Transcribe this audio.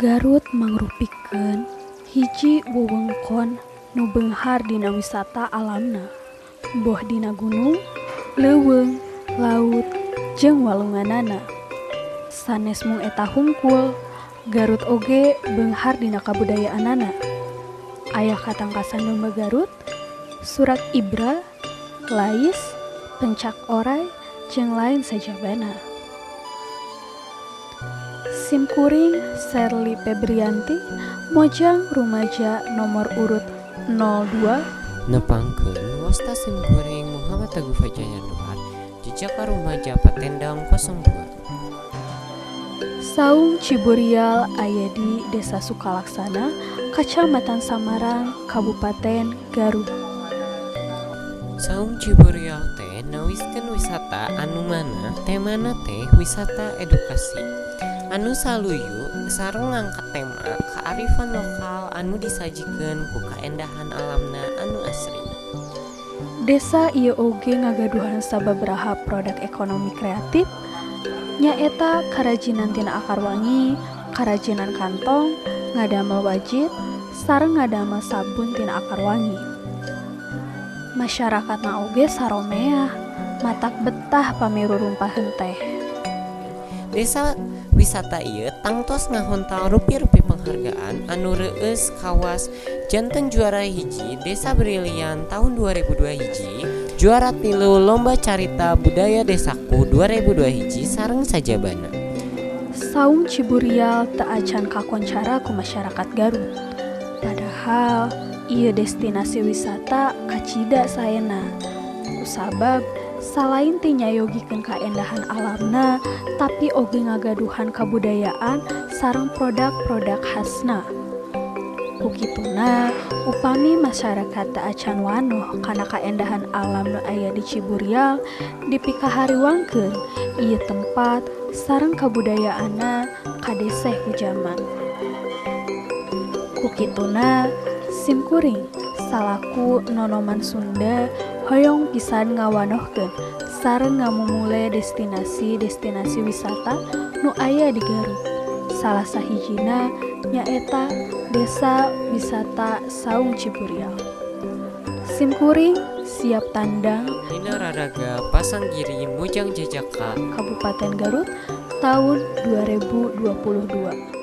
Garut mangrupikeun hiji wewengkon nu beunghar dina wisata alamna, boh dina gunung, leuweung, laut, jeung walunganana. Sanes mung eta hungkul, Garut oge beunghar dina kabudayaanana. Aya katangkasan domba Garut, Surak Ibra, lais, pencak oray, jeung lain sajabana. Sim kuring Sherly Febrianti, Mojang Rumaja nomor urut 02. Nepangkeun, wasta sim kuring Muhammad Teguh Fajar Januar, Jejaka Rumaja Patendang 02. Saung Ciburial aya di Desa Sukalaksana, Kacamatan Samarang, Kabupaten Garut. Saung Ciburial teh nawiskeun wisata anu mana temana teh wisata edukasi anu saluyu sareng ngangkat tema kearifan lokal anu disajikeun ku kaendahan alamna anu asri. Desa ieu oge ngagaduhan sababaraha produk ekonomi kreatif, nyaeta karajinan tina akar wangi, karajinan kantong, ngadamel wajit, sareng ngadamel sabun tina akar wangi. Masyarakatna oge saromeah, matak betah pami rurumpaheun teh. Desa wisata ieu tangtos ngahontal rupi-rupi penghargaan anu reueus, kawas janten juara 1 Desa Brilian tahun 2002 hiji, juara 3 Lomba Carita Budaya Desaku 2002 hiji, sareng sajabana. Saung Ciburial teu acan kakoncara ku masyarakat Garut. Padahal ieu destinasi wisata kacida saena. Kusabab salain ti nyayogikeun kaendahan alamna, tapi oge ngagaduhan kabudayaan sareng produk-produk khasna. Ku kituna, upami masyarakat teu acan wanoh kana kaendahan alam nu aya di Ciburial, dipikahariwangkeun ieu tempat sareng kabudayaanna kadeseh ku jaman. Ku kituna, sim kuring salaku nonoman Sunda hoyong pisan ngawanohkeun sareng ngamumule destinasi-destinasi wisata nu aya di Garut. Salah sahijina nyaeta Desa Wisata Saung Ciburial. Sim kuring siap tandang Dina Raraga Pasanggiri Mojang Jajaka Kabupaten Garut tahun 2022.